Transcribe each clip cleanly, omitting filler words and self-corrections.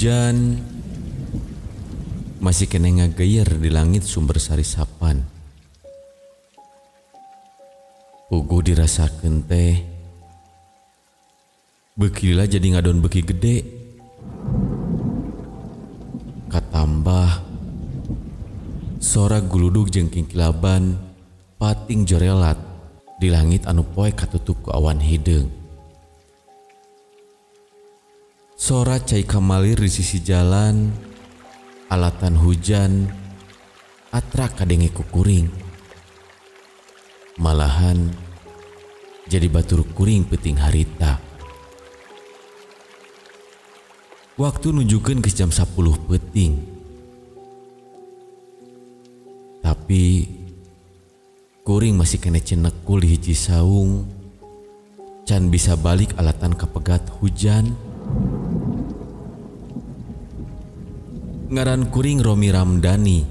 Hujan masih keneh ngageyer di langit Sumber Sari Sapan. Puguh dirasakeun teh beuki lila jadi ngadon beuki gede. Katambah sora guludug jeung kingkilaban pating jorelat di langit anu poe katutup ku awan hideung. Sora cai kamalir di sisi jalan, alatan hujan, atrak kadenge ku kuring. Malahan jadi batur kuring peuting harita. Waktu nunjukeun geus jam 10 peuting. Tapi kuring masih kene cenekul di hiji saung, can bisa balik alatan kapegat hujan. Ngaran kuring Romi Ramdhani,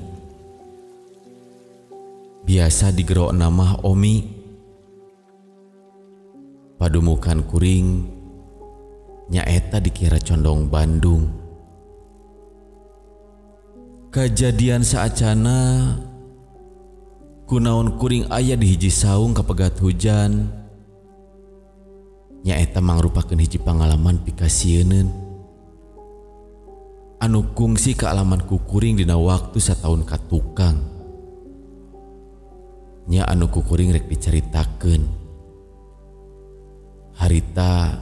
biasa digerok nama Omi. Padumukan kuring nyaeta dikira Condong Bandung. Kajadian saacana kunaon kuring aya di hiji saung kapegat hujan, nyaeta mangrupakeun hiji pangalaman pikasieuneun anu kungsi kaalaman ku kuring dina waktu sataun ka tukang. Nya anu ku kuring rek dicaritakeun harita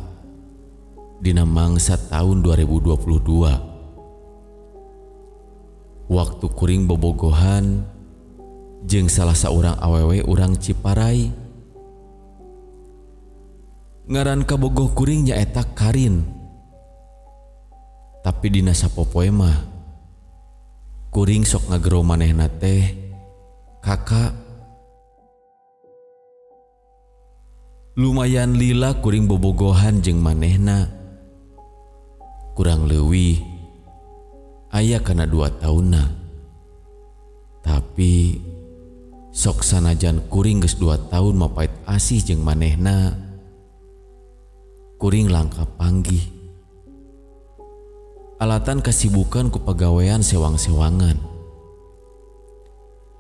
dina mangsa tahun 2022. Waktu kuring bobogohan jeung salah saurang awewe urang Ciparai. Ngaran kabogoh kuring nyaeta Karin. Tapi dina sapopoe mah kuring sok ngagero manehna teh kakak. Lumayan lila kuring bobogohan jeung manehna. Kurang leuwih aya kana 2 taunna. Tapi sok sanajan kuring geus 2 tahun mapait asih jeung manehna, kuring langka panggih. Alatan kasibukan ku pagawean sewang-sewangan.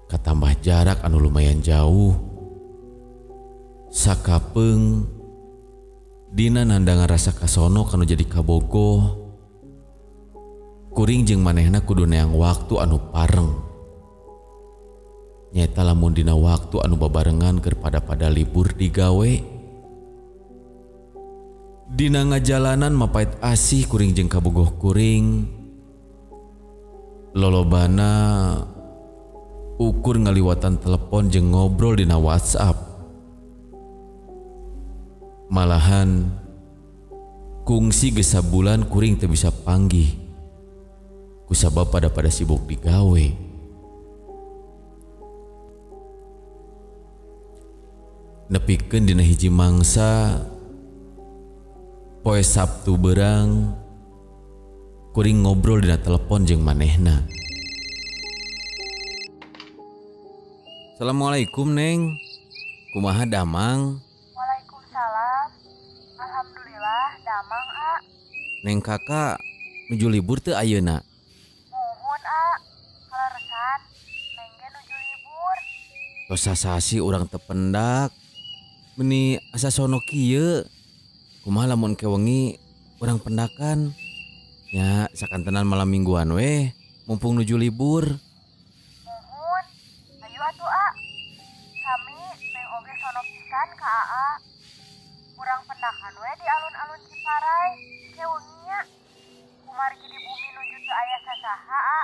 Katambah jarak anu lumayan jauh. Sakapeung dina nandangan rasa kasono kanu jadi kabogoh, kuring jeung manehna kudu neang waktu anu pareng. Nyaeta lamun dina waktu anu babarengan keur pada-pada libur digawe. Dina ngajalanan mapait asih kuring jeung kabogoh kuring, lolobana ukur ngaliwatan telepon jeung ngobrol dina WhatsApp. Malahan kungsi geus sabulan kuring teu bisa panggih kusabab pada-pada sibuk digawe. Nepikeun dina hiji mangsa poe Sabtu berang, kuring ngobrol dina telepon jeung manehna. Assalamualaikum Neng, kumaha damang? Waalaikumsalam, alhamdulillah damang a. Neng kakak nuju libur teu ayeuna? Muhun a, kaleresan neng ge nuju libur. Tos sasasi urang teu pendak, meni asa sono kieu. Kumaha lamun ke wengi urang pendakan? Ya sakantenan malam mingguan weh, mumpung nuju libur. Muhun, ayo atuh a. Sami neng oge sono pisan ka aa. Urang pendakan weh di alun-alun Ciparai ke wenginya. Kumargi di bumi nuju teu aya sasaha a.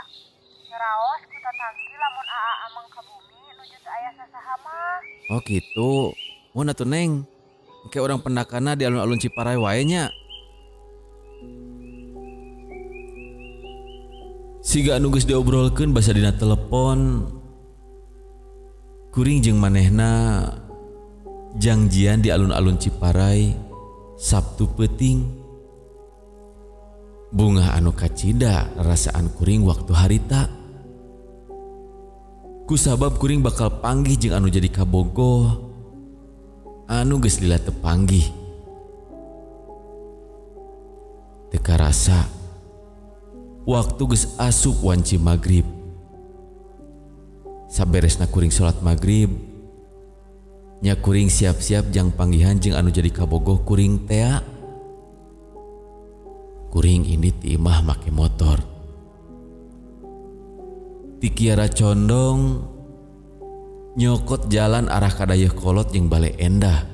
Ngeraos ku tatanggi lamun aa ameng ka bumi nuju teu aya sasaha mah. Oh gitu. Mun atuh Neng. Kayak orang pendakana di alun-alun Ciparai wae nya. Siga anu geus diobrolkeun basa dina telepon, kuring jeung manehna jangjian di alun-alun Ciparai Sabtu peuting. Bunga anu kacida rarasaan kuring waktu harita. Kusabab kuring bakal panggih jeung anu jadi kabogoh anu geus lila teu panggih. Teu karasa Waktu geus asup wanci magrib. Saberesna kuring salat magrib, nya kuring siap-siap jang panggihan jeung anu jadi kabogoh kuring tea. Kuring ini ti imah make motor. Ti Kiara Condong nyokot jalan arah ka Dayeuhkolot jeung Bale Endah.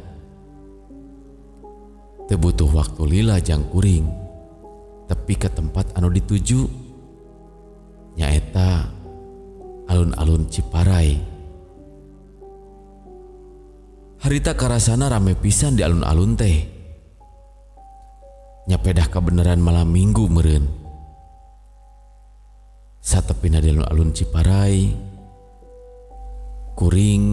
Teu butuh waktu lila jang kuring tepi ke tempat anu dituju, nyaeta alun-alun Ciparai. Harita karasana rame pisan di alun-alun teh. Nyapedah kabeneran malam minggu meureun. Satepina di alun-alun Ciparai, kuring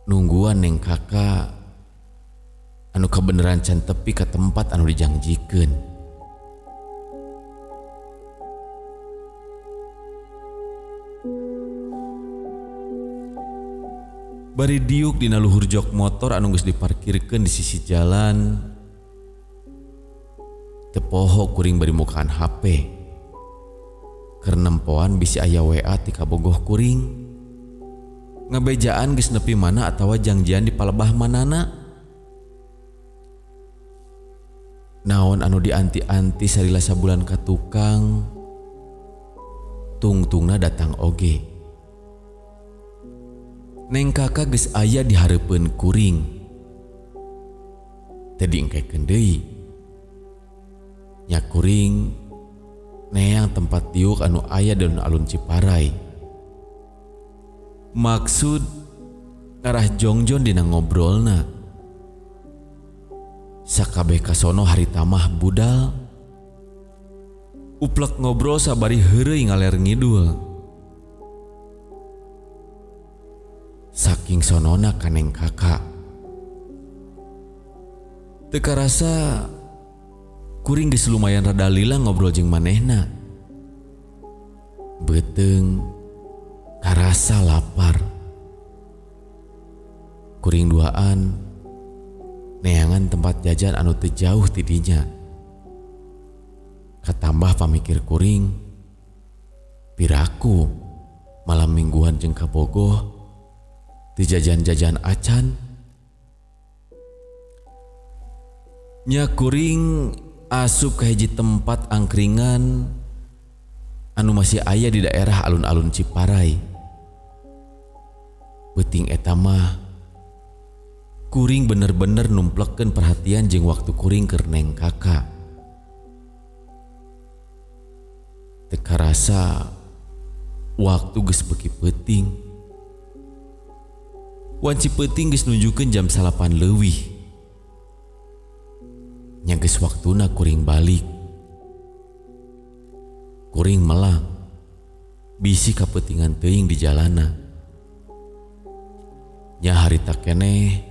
nungguan neng kakak anu kabeneran can tepi ka tempat anu dijangjikeun. Bari diuk dina luhur jok motor anu geus diparkirkeun di sisi jalan, teu poho kuring bari mukaan HP. Keur nempoan bisi aya WA ti kabogoh kuring. Ngabejaan geus nepi mana atawa jangjian di palebah manana. Naon anu dianti-anti salila sabulan ka tukang, tungtungna datang oge. Neng kakak geus aya di hareupeun kuring. Teu diengkekeun deui. Nya kuring neang tempat diuk anu aya di alun-alun Ciparai. Maksud ngarah jongjon dina ngobrolna. Sakabeh kasono harita mah budal. Uplek ngobrol sabari heureuy ngaler ngidul. Saking sonona ka neng kakak. Teu karasa kuring geus lumayan rada lila ngobrol jeung manehna. Beuteung karasa lapar. Kuring duaan neangan tempat jajan anu teu jauh ti dinya. Katambah pamikir kuring, piraku malam mingguan jeung kabogoh teu jajan-jajan acan. Nya kuring asup ka hiji tempat angkringan anu masih aya di daerah alun-alun Ciparai. Beuting eta mah kuring bener-bener numplekeun perhatian jeung waktu kuring keur neng kakak. Teu karasa waktu geus beuki peuting. Wanci peuting geus nunjukeun jam 9 leuwih. Nya geus waktuna kuring balik. Kuring melang bisi kapeutingan teuing di jalana. Nya harita keneh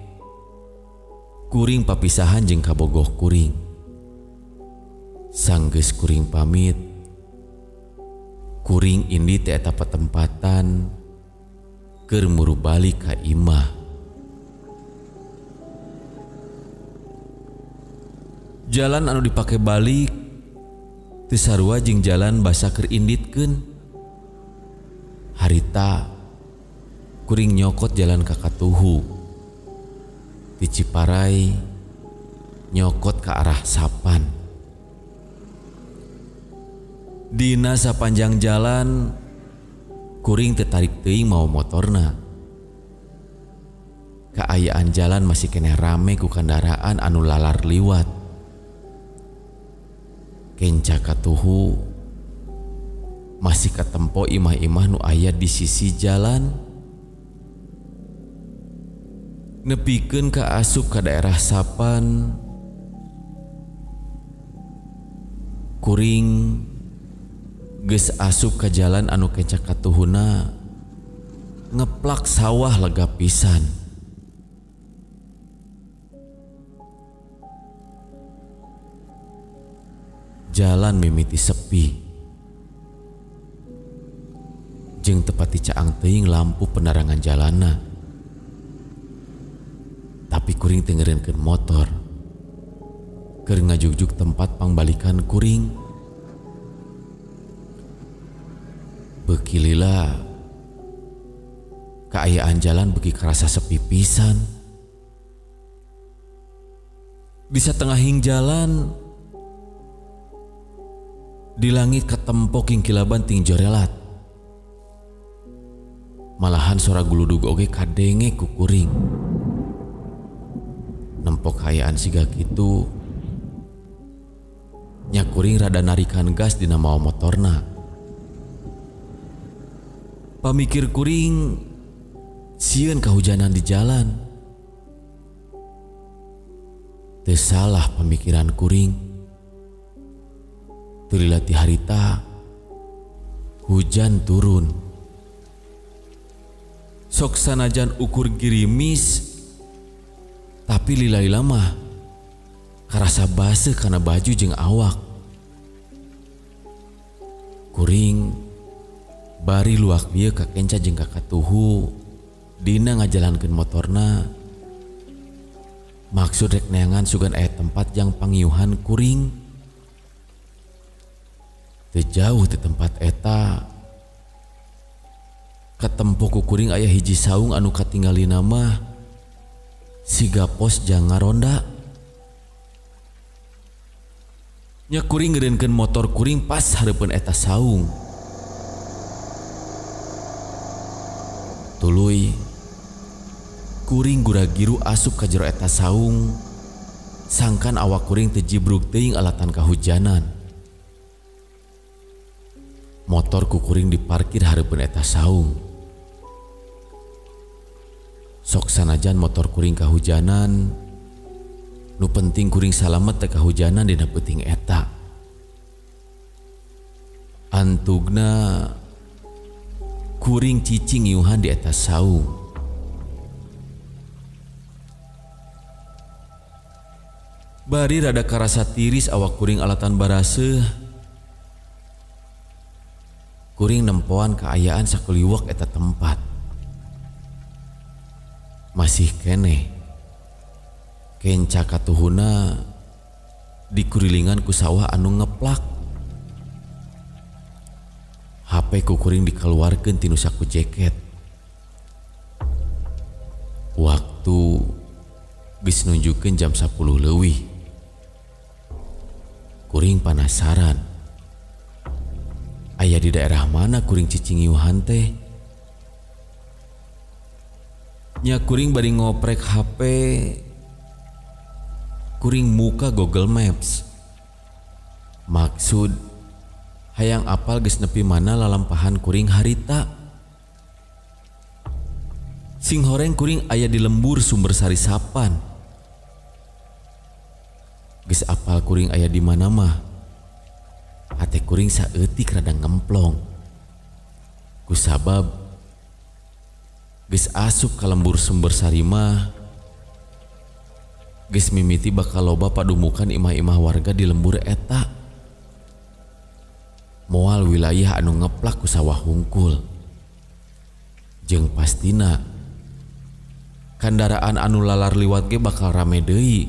kuring papisahan jeung kabogoh kuring. Sanggeus kuring pamit, kuring indi teh eta patempatan keur muru balik ka imah. Jalan anu dipake balik teu sarua jeung jalan basa keur inditkeun. Harita kuring nyokot jalan ka Katuhu. Di Ciparai nyokot ke arah Sapan. Dina sapanjang jalan kuring tetarik teuing mau motorna. Kaayaan jalan masih keneh rame ku kendaraan anu lalar liwat. Kenca Katuhu masih katempo imah-imah nu aya di sisi jalan. Nepikeun ka asup ka daerah Sapan, kuring geus asup ka jalan anu kenca katuhuna ngeplak sawah lega pisan. Jalan mimiti sepi jeung tepati caang teuing lampu penerangan jalana. Tapi kuring teu ngeureunkeun motor keur ngajugjug tempat pangbalikan kuring. Beuki lila kaayaan jalan beuki karasa sepi pisan. Di satengahing jalan di langit katempo kingkilaban ting jorelat. Malahan sora guludug oge kadenge ku kuring. Nempo kaayaan siga kitu, nya kuring rada narikan gas dina mawa motorna. Pamikir kuring sieun kahujanan di jalan. Teu salah pamikiran kuring. Teu lila ti harita hujan turun. Sok sanajan ukur girimis, tapi lila-lila mah karasa baseuh kana baju jeung awak. Kuring bari luak dieu ka kenca jeung ka katuhu dina ngajalankeun motorna. Maksud rek neangan sugan aya tempat jang pangiuhan kuring. Teu jauh ti tempat eta katempo ku kuring aya hiji saung anu katinggalina mah siga pos jang ngaronda. Nya kuring ngeureunkeun motor kuring pas hareupeun eta saung. Tuluy kuring gura-giru asup ka jero eta saung, sangkan awak kuring teu jibrug teuing alatan kahujanan. Motor ku kuring diparkir hareupeun eta saung. Sok sanajan motor kuring kahujanan, nu penting kuring salamet teu kahujanan dina peuting eta. Antugna kuring cicing ngiuhan di eta saung. Bari rada karasa tiris awak kuring alatan baraseuh. Kuring nempoan kaayaan sakuliwak eta tempat. Masih keneh kenca katuhuna dikurilingan ku sawah anu ngeplak. HP ku kuring dikeluarkeun tinu saku jaket. Waktu geus nunjukkeun jam 10 leuwih. Kuring panasaran. Aya di daerah mana kuring cicing ngiuhan teh? Nya kuring bari ngoprek HP, kuring muka Google Maps. Maksud hayang apal geus nepi mana lalampahan kuring harita. Sing horeng kuring aya di lembur Sumber Sari Sapan. Geus apal kuring aya di mana mah. Hate kuring saeutik rada ngemplong. Kusabab geus asup ka lembur Sumber Sari mah, geus mimiti bakal loba padumukan imah-imah warga di lembur eta. Moal wilayah anu ngeplak ku sawah hungkul. Jeung pastina kandaraan anu lalar liwat ge bakal rame deui.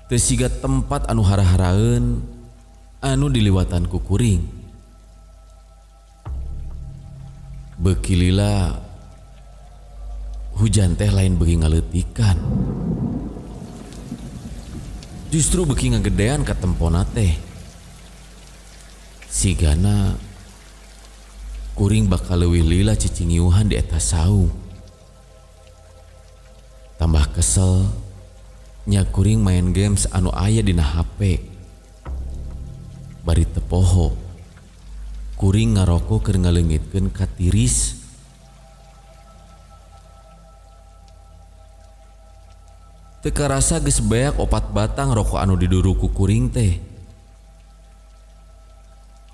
Teu siga tempat anu hara-haraeun anu diliwatan ku kuring. Beuki lila hujan teh lain beuki ngaleutikan. Justru beuki ngagedean ka tempona teh. Sigana kuring bakal leuwih lila cicing ngiuhan di eta saung. Tambah kesel nya kuring main games anu aya dina HP. Bari tepoho kuring ngaroko keur ngaleungitkeun katiris. Teu karasa geus beak 4 batang rokok anu diduru ku kuring teh.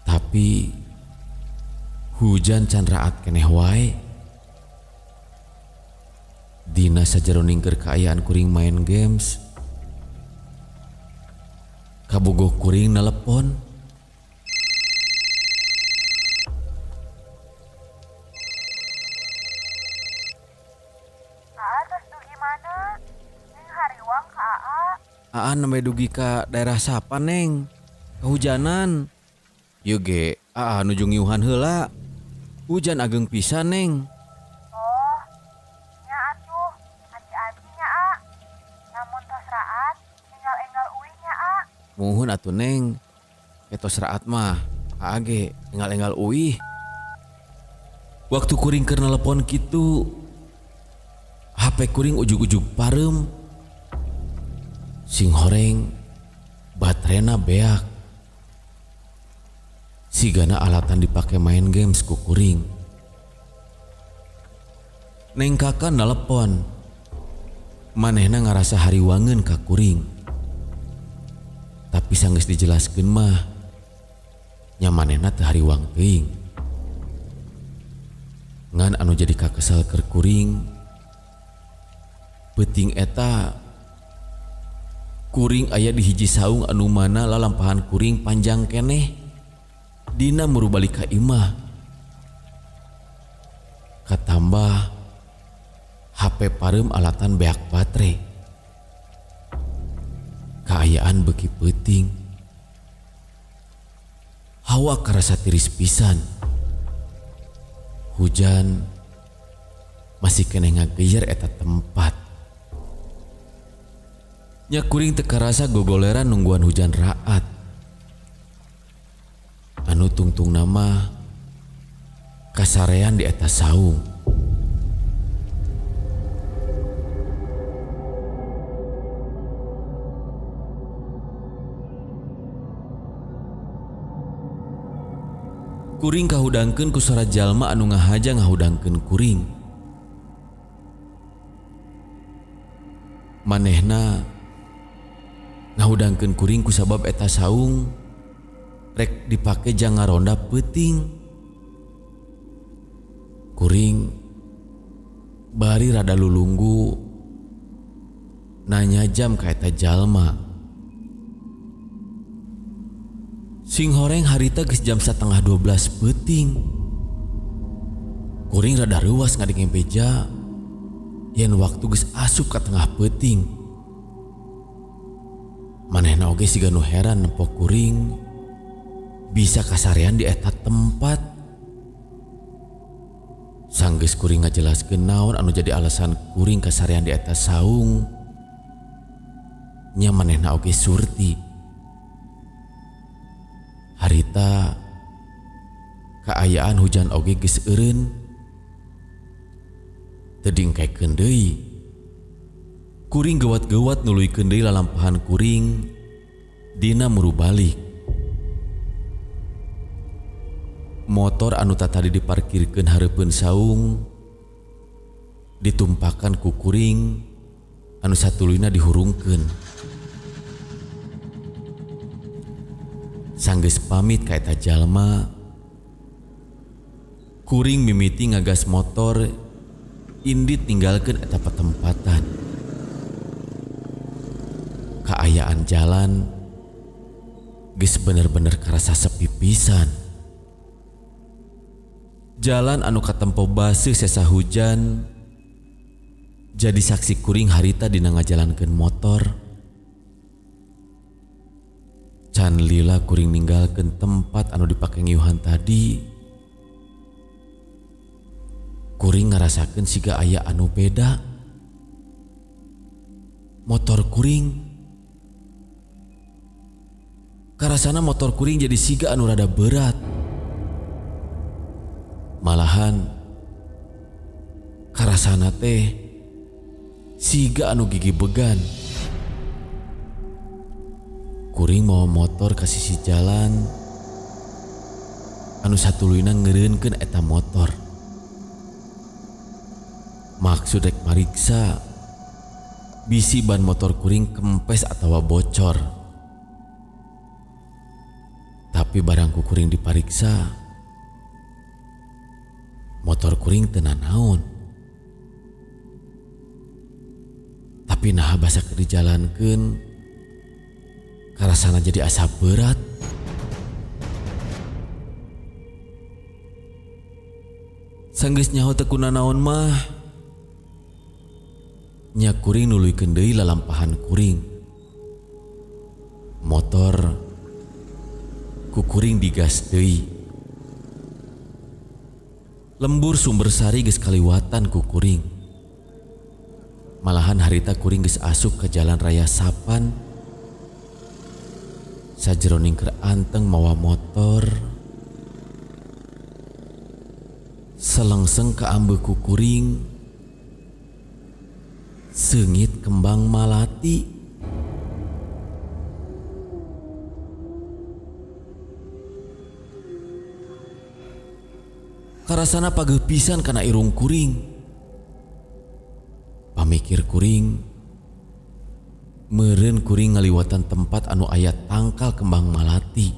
Tapi hujan can raat keneh wae. Dina sajeroning keur kaayaan kuring main games, kabogoh kuring nelepon. Aa terus dugi mana? Neng hariwang ka Aa. Aa nembe dugi ka daerah Sapa neng, kehujanan. Ieu ge Aa nuju ngiuhan heula. Hujan ageng pisan Neng. Oh, nya atuh, aci-aci nya A. Lamun tos raat, enggal-enggal uih nya A. Muhun atuh Neng. Ketos raat mah, aa ge enggal-enggal uih. Waktu kuring keur nelepon kitu, HP kuring ujug-ujug pareum. Sing horeng baterena beak. Sigana alatan dipake main games ku kuring. Neng Kaka nelepon. Manehna ngarasa hariwangeun ka kuring. Tapi sanggeus dijelaskeun mah nya manehna teu hariwang teuing. Ngan anu jadi kakesel keur kuring peuting eta kuring aya di hiji saung anu mana lalampahan kuring panjang keneh. Dina muru balik ka imah. Katambah HP pareum alatan beak baterai. Kaayaan beuki peuting. Hawa karasa tiris pisan. Hujan masih keneh ngageyer eta tempat. Nya kuring teu karasa gogoleran nungguan hujan raat. Anu tungtung nama kasarean di atas saung. Kuring kahudangkeun ku sora jalma anu ngahaja ngahudangkeun kuring. Manehna ngahudangkeun kuring ku sabab eta saung rek dipake jang ngaronda peuting. Kuring bari rada lulunggu nanya jam ka eta jalma. Sing horeng harita geus jam 11:30 peuting. Kuring rada reuas ngadenge beja yen waktu geus asup ka tengah peuting. Manehna oge siga nu heran nempo kuring bisa kasarean di eta tempat. Sanggeus kuring ngajelaskeun naon anu jadi alasan kuring kasarean di eta saung. Nya manehna oge surti. Harita kaayaan hujan oge geus eureun. Teu dingkekeun deui. Kuring gewat-gewat nuluykeun deui lalampahan kuring dina muru balik. Motor anu tadi diparkirkeun hareupeun saung ditumpakan ku kuring anu satuluyna dihurungkeun. Sanggeus pamit ka eta jalma, kuring mimiti ngagas motor indit ninggalkeun eta patempatan. Kaayaan jalan geus bener-bener karasa sepi pisan. Jalan anu katempo baseuh sesa hujan jadi saksi kuring harita dina ngajalankeun motor. Can lila kuring ninggalkeun tempat anu dipake ngiuhan tadi. Kuring ngarasakeun siga aya anu beda. Motor kuring karasana motor kuring jadi siga anu rada berat. Malahan karasana teh siga anu gigi began. Kuring mawa motor ka sisi jalan anu satuluyna ngeureunkeun eta motor. Maksud rek mariksa bisi ban motor kuring kempes atawa bocor. Tapi barang ku kuring dipariksa, motor kuring teu nanaon. Tapi naha basa keur dijalankeun karasana jadi asa berat. Sanggeus nyaho teu kunanaon mah, nya kuring nuluykeun deui lalampahan kuring. Motor ku kuring digas deui. Lembur Sumbersari geus kaliwatan ku kuring. Malahan harita kuring geus asup ke jalan raya Sapan. Sajeroning keur anteng mawa motor. Selengseng ka ambeu ku kuring. Seungit kembang malati. Karasana pageuh pisan kana irung kuring. Pamikir kuring, meureun kuring ngaliwatan tempat anu aya tangkal kembang malati.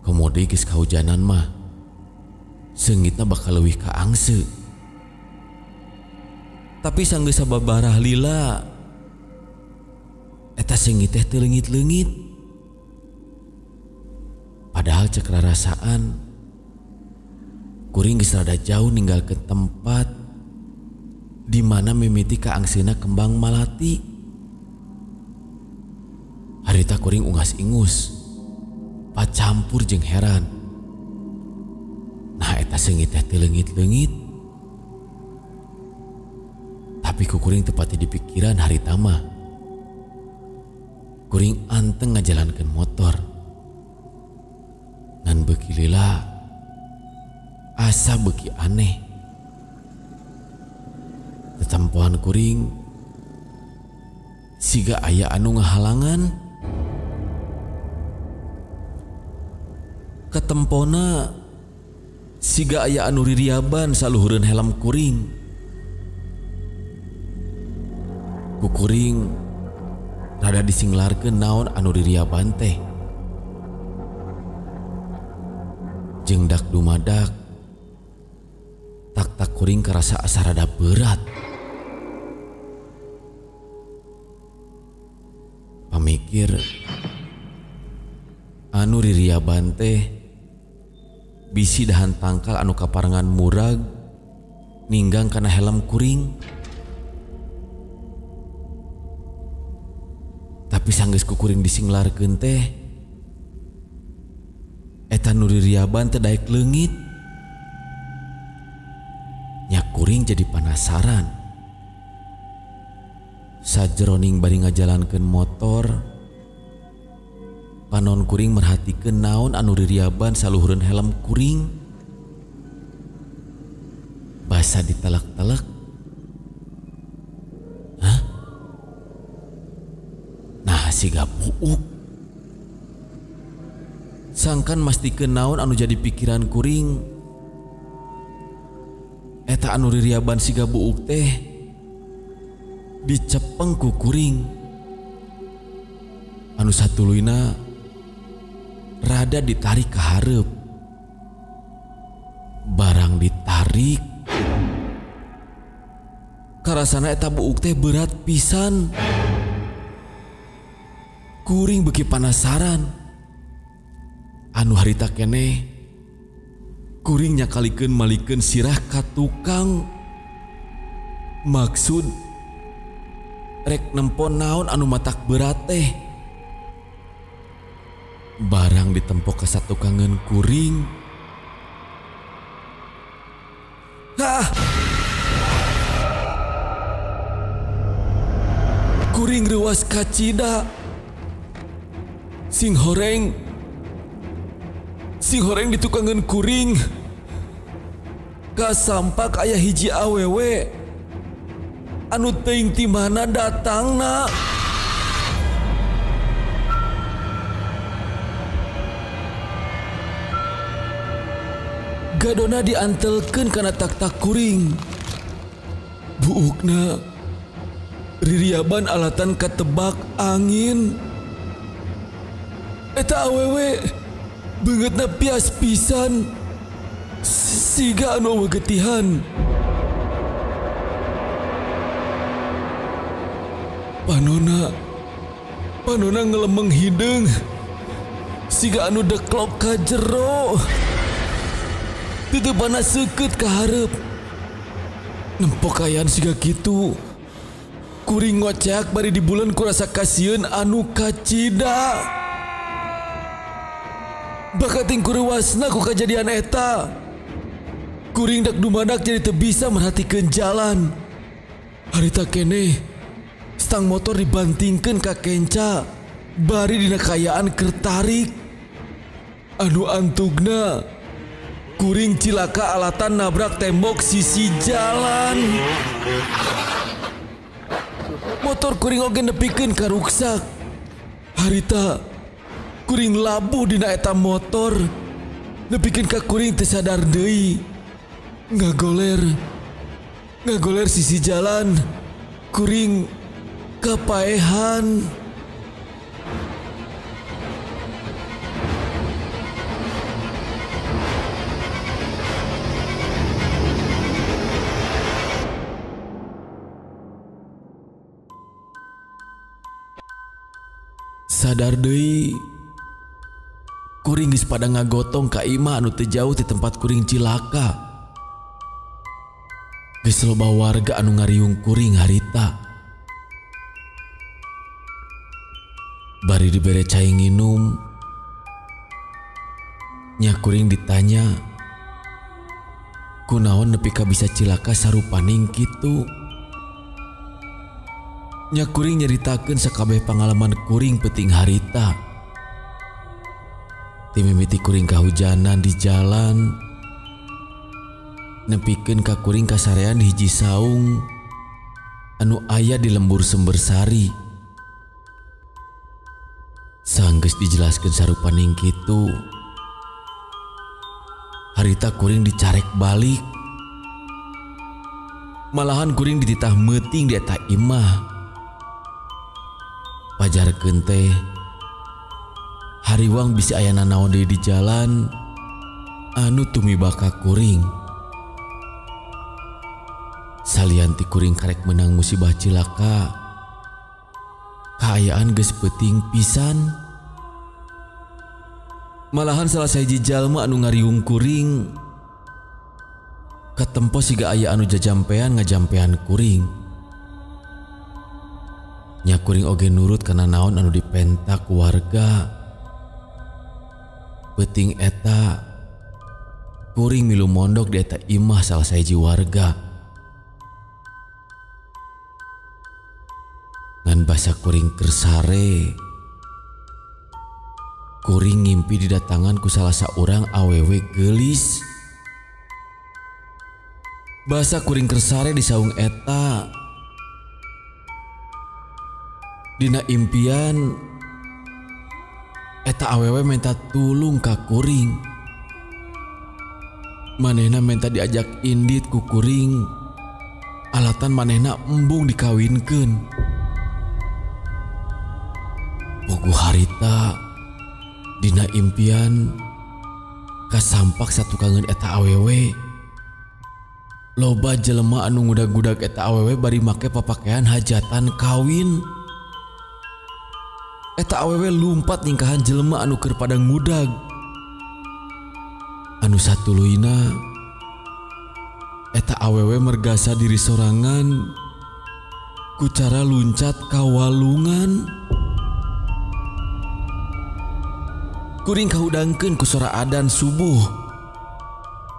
Komode geus kahujanan mah, seungitna bakal leuwih kaangse. Tapi sanggeus sababarah lila, eta seungit teh teu leungit-leungit. Padahal cek rarasaan, kuring geus rada jauh ninggalkeun tempat di mana mimiti kaangseuna kembang malati. Harita kuring ungas-ingus, pacampur jeung heran. Nah eta seungit teh teu leungit-leungit. Tapi ku kuring tepati di pikiran harita mah. Kuring anteng ngajalankeun motor. Ngan beuki lila asa beuki aneh. Tetempohan kuring siga aya anu ngahalangan. Ketempona siga aya anu ririaban saluhureun helm kuring. Ku kuring rada disinglarkeun naon anu ririaban teh. Jeung dak dumadak tak-tak kuring karasa asa rada berat. Pamikir anu ririaban teh bisi dahan tangkal anu kaparengan murag ninggang kana helm kuring. Tapi sanggeus ku kuring disinglarkeun teh, eta nu ririaban teh daek leungit. Nya kuring jadi panasaran. Sajeroning bari ngajalankeun motor, panon kuring merhatikeun naon anu ririaban saluhureun helm kuring. Basa ditelek-telek. Hah? Nah siga buuk. Sangkan mastikeun naon anu jadi pikiran kuring. Eta anu ririaban siga buuk teh dicepeng ku kuring. Anu satuluyna rada ditarik ke hareup. Barang ditarik, karasana eta buuk teh berat pisan. Kuring beuki panasaran. Anu harita keneh kuring nyakalikeun malikeun sirah ka tukang. Maksud rek nempo naon anu matak berat teh. Barang ditempok ka satukangeun kuring. Hah! Kuring reuas kacida. Sing horeng ditukangeun kuring. Kasampak aya hiji awewe anu teuing ti mana datangna. Gadona diantelkeun kana tak-tak kuring. Buukna ririaban alatan katebak angin. Eta awewe beungeutna pias pisan, siga anu eueuh getihan. Panona ngelemeng hideung, siga anu deklok ka jero. Titipana seukeut ka hareup. Nempo kaayaan siga kitu, kuring ngoceak bari dibuleun ku rasa kasieun anu kacida. Bakating kurewasna ku kajadian eta. Kuring dak dumadak jadi teu bisa merhatikeun jalan. Harita keneh stang motor dibantingkeun ka kenca bari dina kaayaan keur tarik. Anu antugna kuring cilaka alatan nabrak tembok sisi jalan. Motor kuring oge nepikeun ka ruksak. Harita kuring labuh dina eta motor. Nepikeun ka kuring teu sadar deui. Ngagoler sisi jalan. Kuring kapaehan. Sadar deui kuring geus pada ngagotong ka imah anu teu jauh ti tempat kuring cilaka. Geus loba warga anu ngariung kuring harita. Bari dibere cai nginum, nya kuring ditanya, kunaon nepi ka bisa cilaka sarupaning kitu. Nya kuring nyaritakeun sakabeh pangalaman kuring peuting harita. Ti mimiti kuring kahujanan di jalan, nepikeun ka kuring kasarean di hiji saung anu aya di lembur Sumbersari. Sanggeus dijelaskeun sarupaning kitu, harita kuring dicarek balik. Malahan kuring dititah meuting di eta imah. Pajarkeun teh hariwang bisi aya nanaon deui di jalan anu tumiba ka kuring. Salian ti kuring karek menang musibah cilaka, kaayaan geus peuting pisan. Malahan salah sahiji jalma anu ngariung kuring katempo siga aya anu jajampean ngajampean kuring. Nya kuring oge nurut kana naon anu dipenta ku warga. Peuting eta kuring milu mondok di eta imah salah sahiji warga. Ngan basa kuring keur sare, kuring ngimpi didatangan ku salah saurang awewe geulis. Basa kuring keur sare di saung eta, dina impian eta awewe minta tulung ka kuring. Manehna minta diajak indit ku kuring, alatan manehna embung dikawinkeun. Puguh harita dina impian kasampak satukangeun eta awewe. Loba jelema anu ngudag-gudag eta awewe bari make papakaian hajatan kawin. Eta awewe lumpat ningkahan jelema anu keur pada ngudag. Anu satuluyna eta awewe mergasa diri sorangan ku cara luncat ka walungan. Kuring kahudangkeun ku sora adan subuh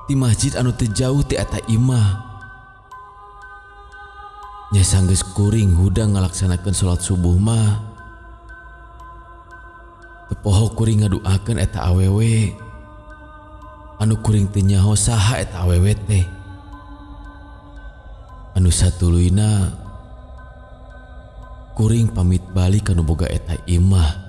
ti masjid anu teu jauh ti eta imah. Nya sanggeus kuring hudang ngalaksanakeun salat subuh mah, teu poho kuring ngaduakeun eta awewe anu kuring teu nyaho saha eta awewe teh. Anu satuluyna kuring pamit balik kanu boga eta imah.